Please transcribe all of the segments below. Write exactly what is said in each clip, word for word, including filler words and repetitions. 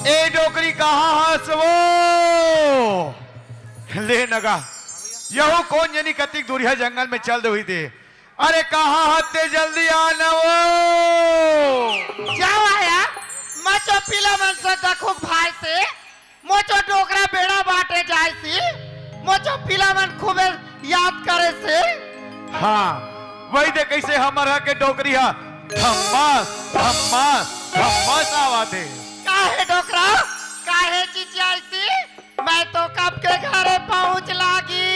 ए डोकरी, कहाँ हस वो? ले नगा, यहू कोन जनी कतिक दूरिहा जंगल में चल दे हुई दे। अरे कहाँ हस ते, जल्दी आ न वो। जाओ आया, मचो पीला मन से दखुक भाई से, मोचो डोकरा बेड़ा बाटे जाय सी, मोचो पीला मन खूबे याद करे से। हाँ, वही दे कैसे हमर ह के डोकरी हा धम्मस, धम्मस, धम्मस आवत हे। काहे डोकरा? काहे चिचियाइसी? मैं तो कब के घरे पहुंच लागी।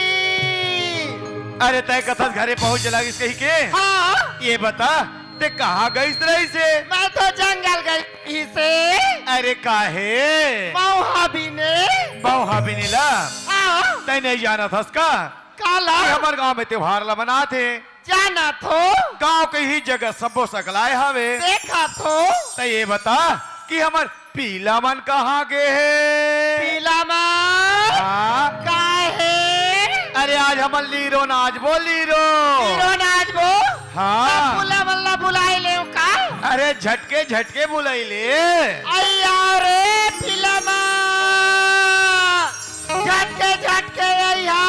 अरे तय कथस घरे पहुंच लागिस कही के? हाँ। ये बता, ते कहाँ गईस रहिसे? मैं तो जंगल गई से। अरे काहे? मौहा बिने। मौहा बिने ला? हाँ। तय नहीं जानत हस का? काला? कि हमर गांव में त्योहार ला मनात हे। जानत हो? गांव के ही जगह सब्बो सकलाय हवे। देखत हो? त ये बता कि हमर पीला मन कहाँ गे हे? पीला मन? हाँ। काहे? अरे आज हमन लीरो नाचबो, लीरो। लीरो नाचबो? हाँ। सब बुला मन ला बुलाई ले का? अरे झटके झटके बुलाई ले। अय्या रे पीला मन। झटके झटके अइहा।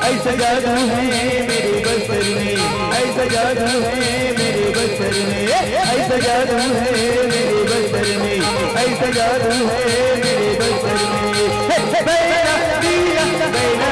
ऐसा जादू है मेरे बस्तर में, ऐसा जादू है मेरे बस्तर में, ऐसा जादू है मेरे बस्तर में, ऐसा जादू है मेरे बस्तर में। हे, हे, बैला, पिया, बैला,